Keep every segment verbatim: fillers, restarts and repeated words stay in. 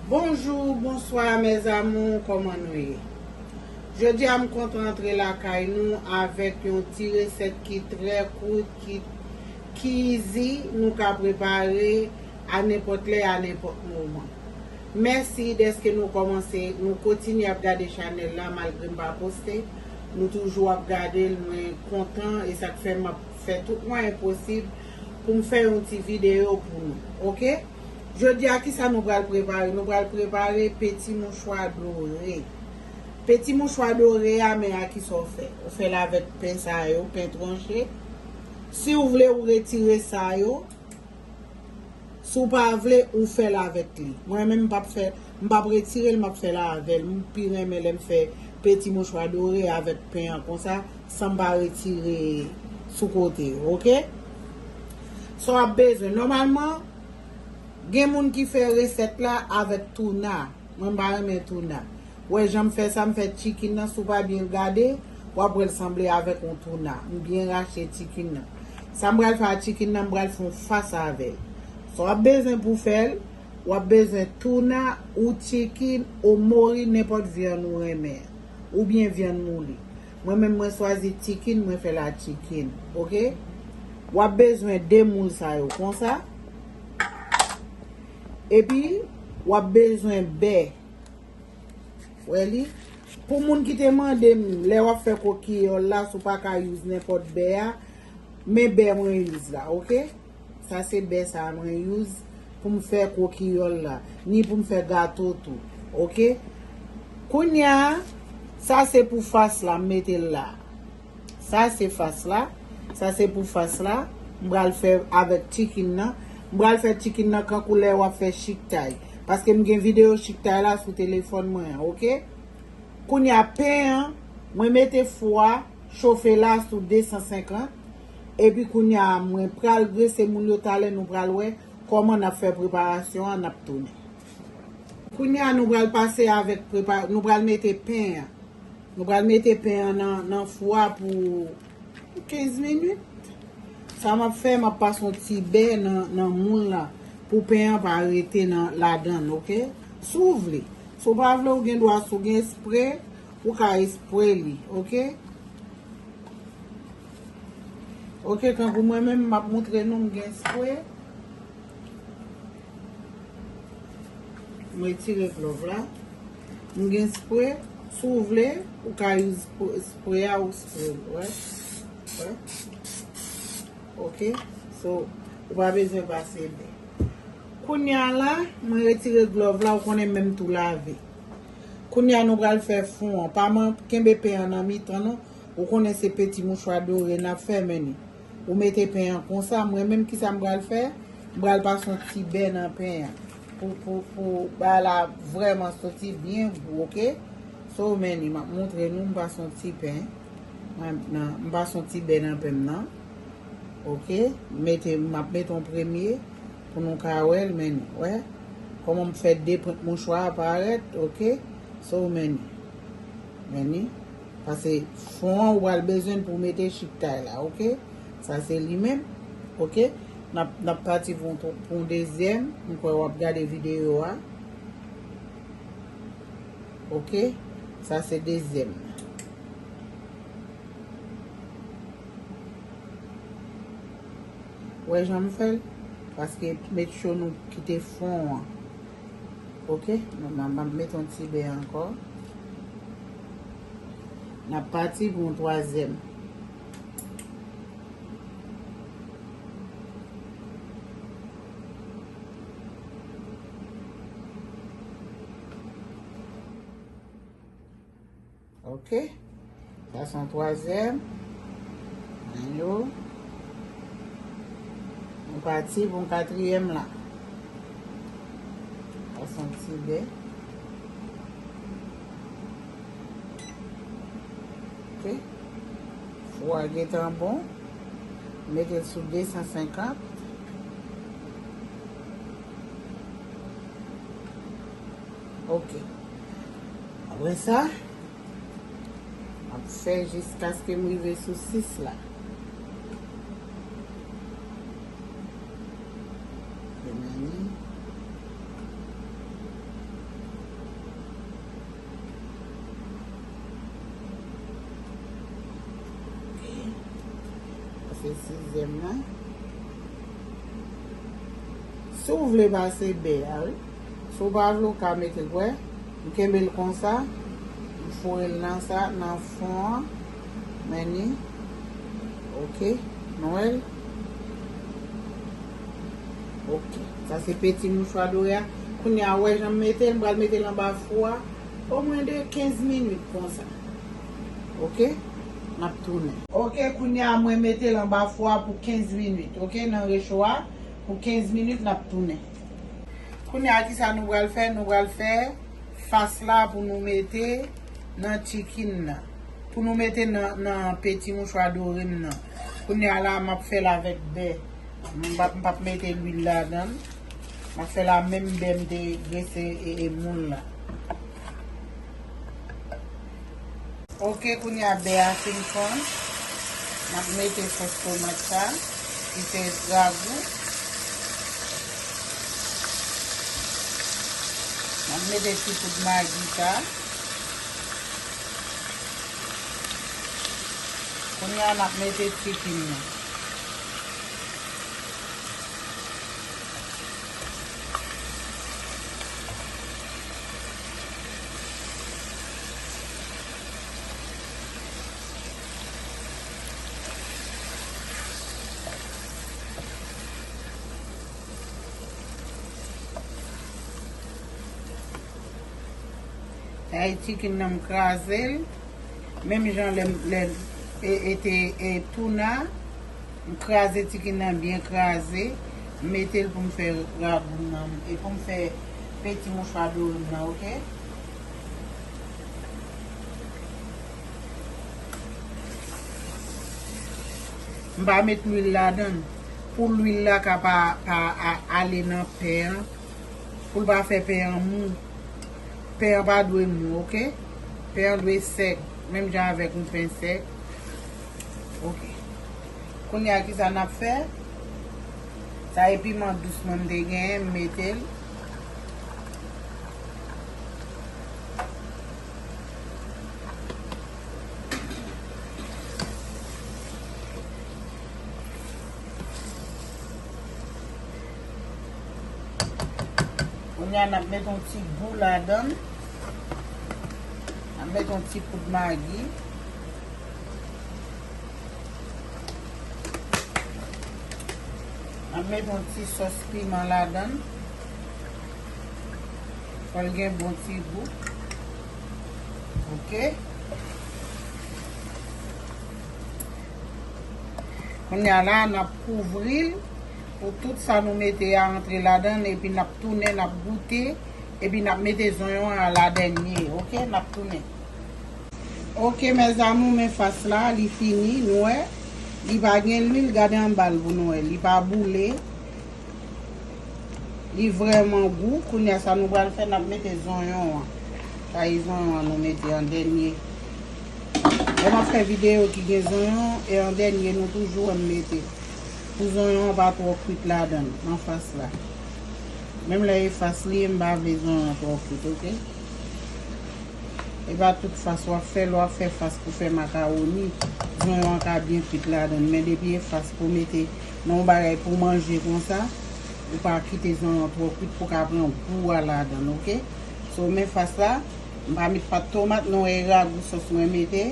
Bonjou, bonswa, mes amours, kòman nou ye? Jodi a, m kontan antre lakay nou avèk yon ti resèt ki trè kout, ki, ki easy, nou ka prepare a nenpòt lè, a nenpòt moman. Mèsi dèske nou kòmanse, nou kontinye ap gade chanèl la, malgre m pa poste. Nou toujou ap gade l, mwen kontan, e sa k fè m ap fè tout mwayen posib pou m fè yon ti videyo pou nou, oke? Jodi a, kisa nou pral prepare? Nou pral prepare peti mouchwa dore. Peti mouchwa dore a, men a kisa w fè? Ou fè l avèk pen sa yo, pen twanche. Si w vle, ou retire sa yo. Si w pa vle, ou fè l avèk li. Mwen menm, m p ap fè, m p ap retire l, m ap fè l avè l. M pi renmen lè m fè peti mouchwa dore avèk pen an konsa, san m pa retire sou kote, oke? Sa w ap bezwen. Nòmalman, gen moun ki fè resèt la avèk touna. Mwen, m pa renmen touna. Wè jan m fè sa, m fè chicken nan, si w pa byen gade, w ap wè l sanble avèk yon touna. M byen rache chicken nan. Sa m pral fè a chicken nan, m pral fè yon fas avè l. Sa w ap bezwen pou fè l, w ap bezwen touna ou chicken ou mori, nenpòt vyann ou renmen, oubyen vyann mouli. Mwen menm, mwen swazi chicken, mwen fè l a chicken, oke? W ap bezwen de moul sa yo konsa. Epi, w ap bezwen bè. Wè li? Pou moun ki te mande m, lè w ap fè kokiyòl la, si w pa ka use nenpòt bè a, men bè mwen use la, oke? Sa se bè sa mwen use pou m fè kokiyòl la, ni pou m fè gato tou, oke? Kounye a, sa se pou fas la, m mete l la. Sa se fas la. Sa se pou fas la. M pral fè avèk chicken nan. M pral fè chicken nan kankou lè w ap fè chiktay. Paske m gen videyo chiktay la sou telefòn mwen an, oke? Kounye a pen an, mwen mete fou a chofe la sou de san senkant. Epi kounye a, mwen pral grese moul yo talè, nou pral wè kòman n ap fè preparasyon an, n ap tounen. Kounye a, nou pral pase avèk prepa-, nou pral mete pen an. Nou pral mete pen an nan, nan fou a pou kenz minit. Sa m ap fè, m ap pase yon ti bè nan, nan moul la pou pen an pa rete nan, ladan l, oke? Si w vle. Si w pa vle, ou gen dwa, si w gen espre, ou ka espre li, oke? Oke, kankou mwen menm, m ap montre nou, m gen espre. M retire glòv la. M gen spre. Si w vle, ou ka use spre, spre a ou spre l. Wè? Wè? Oke? So, ou pa bezwen pase bè. Kounye a la, mwen retire glòv la, ou konnen menm tou lave. Kounye a, nou pral fè fon an. Pa man-, kenbe pen an nan mitan, non. Ou konnen se peti mouchwa dore n ap fè, men ni. Ou mete pen an konsa. Mwen menm, kisa m pral fè? M pral pase yon ti bè nan pen an. Pou, pou, pou bagay la vrèman soti byen gou, oke? So, men ni, m ap montre nou, m pase yon ti pen. Mwen, nan, m pase yon ti bè nan pen m nan. Oke? M mete, m ap mete yon premye pou nou ka wè l, men ni, wè? Kòman m fè de pwent mouchwa a parèt, oke? So, men ni. Men ni. Paske fon an ou pral bezwen l pou mete chiktay la, oke? Sa se li menm, oke? N ap, n ap pati pou, pou, pou yon dezyèm. M kwè w ap gade videyo a. Oke? Sa se dezyèm. Wè jan m fè l? Paske make sure nou kite fon an. Oke, nou, n ap, n ap mete yon ti bè ankò. N ap pati pou yon twazyèm. Oke. Sa se yon twazyèm. Anyo. Nou pati pou yon katriyèm la. Sa se yon ti bè. Oke. Fou a gentan bon. Mete l sou de san senkant. Oke. Apre sa, m ap fè jiskaske m rive sou sis la. Remèni. Sizyèm nan. Si w vle pase bè a, wi. Si w pa vle, w ka mete l, wè. M kenbe l konsa. M foure l nan sa, nan fon an. Men ni. Ok. Nou wè l? Ok. Sa se peti mouchwa dore a. Kounye a, w wè jan m mete l, m pral mete l anba fou a. Omwen de kenz minit konsa. Ok? N ap tounen. Ok, kounye a, mwen mete l anba fou a pou kenz minit. Ok? Nan recho a, pou kenz minit, n ap tounen. Kounye a, kisa nou pral fè? Nou pral fè fas la pou nou mete nan chicken nan. Pou nou mete nan, nan peti mouchwa dore m nan. Kounye a la, m ap fè l avèk bè. M p ap, m p ap mete lwil ladan l. M ap fè l a menm bè m te grese e, e moul la. Ok, kounye a bè a fin fonn. M ap mete sòs tomat sa, ki se ragou. M ap mete ti poud magi sa. Kounye a, n ap mete chicken nan. Sa e chicken nan m kraze l. Menm jan lè, lè, e, e te, e, tuna, m kraze chicken nan byen kraze. M mete l pou m fè ragou m nan, e pou m fè peti mouchwa dore m nan, ok? M pa met lwil ladan l. Pou lwil la ka pa, pa a, ale nan pen an. Pou l pa fè pen an mou. Pen an pa dwe mou, ok? Pen an dwe sèk, menm jan avèk yon pen sèk. Ok. Kounye a, kisa n ap fè? Sa e piman dous mwen m te genyen, m mete l. Kounye a, n ap mete yon ti gou ladan l. N ap mete yon ti poud magi. N ap mete yon ti sòs piman ladan l. Fò l gen bon ti gou. Ok. Kounye a la, n ap kouvri l pou tout sa nou mete a antre ladan l, epi n ap tounen, n ap goute, epi n ap mete zonyon an aladènye. Ok, n ap tounen. Ok, mes amours, men fas la, li fini, nou wè. Li pa gen lwil, gade anba l pou nou wè. Li pa boule. Li vrèman gou. Kounye a, sa nou pral fè, n ap mete zonyon an. Sa e zonyon an nou mete an dènye. Lè m ap fè videyo ki gen zonyon, e an dènye nou toujou wè m mete. Pou zonyon an pa twò kwit ladan l, nan fas la. Menm lè e fas li ye, m pa vle zonyon an twò kwit, ok? E pa tout fas w ap fè, lè w ap fè fas pou fè makawoni, zonyon an ka byen kwit ladan l. Men depi e fas pou mete nan yon bagay pou manje konsa, ou pa kite zonyon an twò kwit pou ka pran gou a ladan l, ok? So, men fas la, m pa met pat tomat, non, e ragou sòs mwen mete,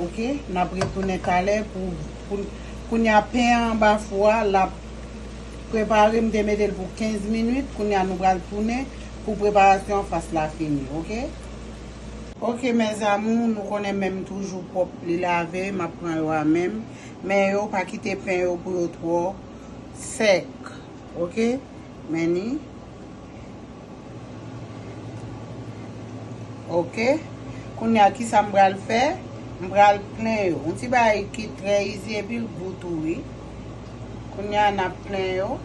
ok? N ap retounen talè pou, pou, kounye a pen an anba fou a, l ap prepare, m te mete l pou kenz minit, kounye a nou pral tounen pou preparasyon fas la fini, ok? Ok, mes amours, nou konnen men m toujou pwòp, li lave, m ap pran yo a men m. Men yo, pa kite pen yo pou yo twò sèk, ok? Men ni. Ok. Kounye a, kisa m pral fè? M pral plen yo. Yon ti bagay ki trè izi epi l gou tou, wi. Kounye a, n ap plen yo.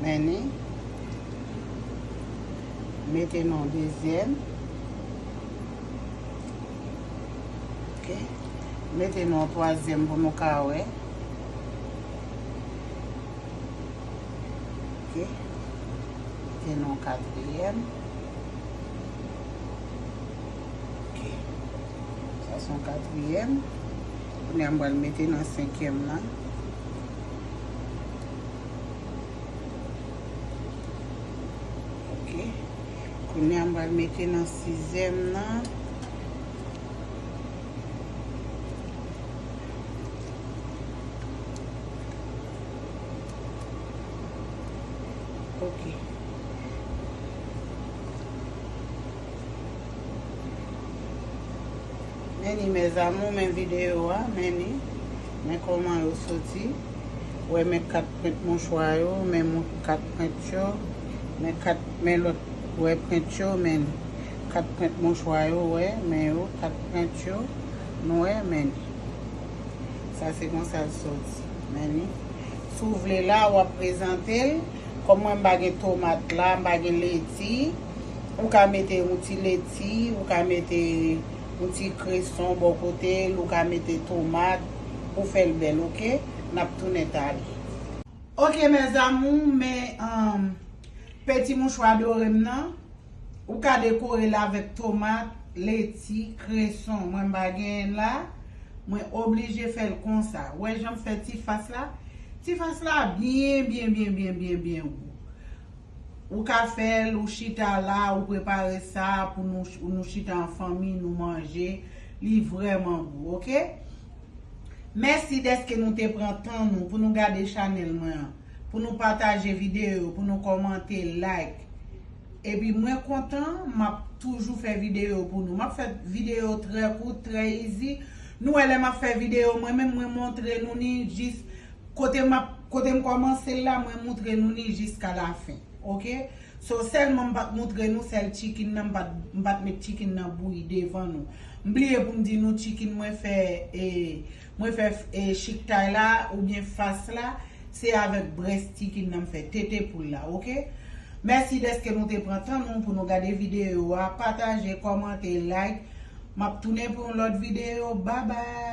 Men ni. Mete nan dezyèm. Ok. Mete nan twazyèm pou nou ka wè. Ok. Mete nan katriyèm. Sa se yon katriyèm. Kounye a m pral mete nan senkyèm nan. Ok. Kounye a m pral mete nan sizyèm nan. Ok. Men ni, mes amours, men videyo a, men ni. Men kòman yo soti. Wè, men kat pwent mouchwa yo, men mou-, kat pwent yo, men kat, men lòt, wè, pwent yo, men ni. Kat pwent mouchwa yo, wè, men yo, kat pwent yo, nou wè, men ni. Sa se konsa l soti, men ni. Si w vle la, w ap prezante l. Kòm mwen, m pa gen tomat la, m pa gen leti, ou ka mete yon ti leti, ou ka mete yon ti kreson bò kote l, ou ka mete tomat pou fè l bèl, ok? N ap tounen talè. Ok, mes amours, men, um, peti mouchwa dore m nan, ou ka dekore l avèk tomat, leti, kreson. Mwen m pa genyen la, mwen oblije fè l konsa. Wè jan m fè ti fas la? Ti fas la byen, byen, byen, byen, byen, byen gou. Ou ka fè l, ou chita la, ou prepare sa pou nou, nou chita an fanmi, nou manje. Li vrèman gou, ok? Mèsi dèske nou te pran tan nou pou nou gade chanèl mwen an, pou nou pataje videyo, pou nou kòmante, like. Epi mwen kontan, m ap toujou fè videyo pou nou. M ap fè videyo trè kout, trè easy. Nou wè lè m ap fè videyo, mwen menm mwen montre nou ni jis kote m ap, kote m kòmanse l la, mwen montre nou ni jiska lafen. Ok? So, sèlman m pa t montre nou sèl chicken nan, m pa t, m pa t met chicken nan bouyi devan nou. M bliye pou m di nou chicken mwen fè, e, mwen fè, e, chiktay la oubyen fas la, se avèk brès chicken nan m fè, tete poul la, ok? Mèsi dèske nou te pran tan nou pou nou gade videyo a, pataje, kòmante, like. M ap tounen pou yon lòt videyo. Babay!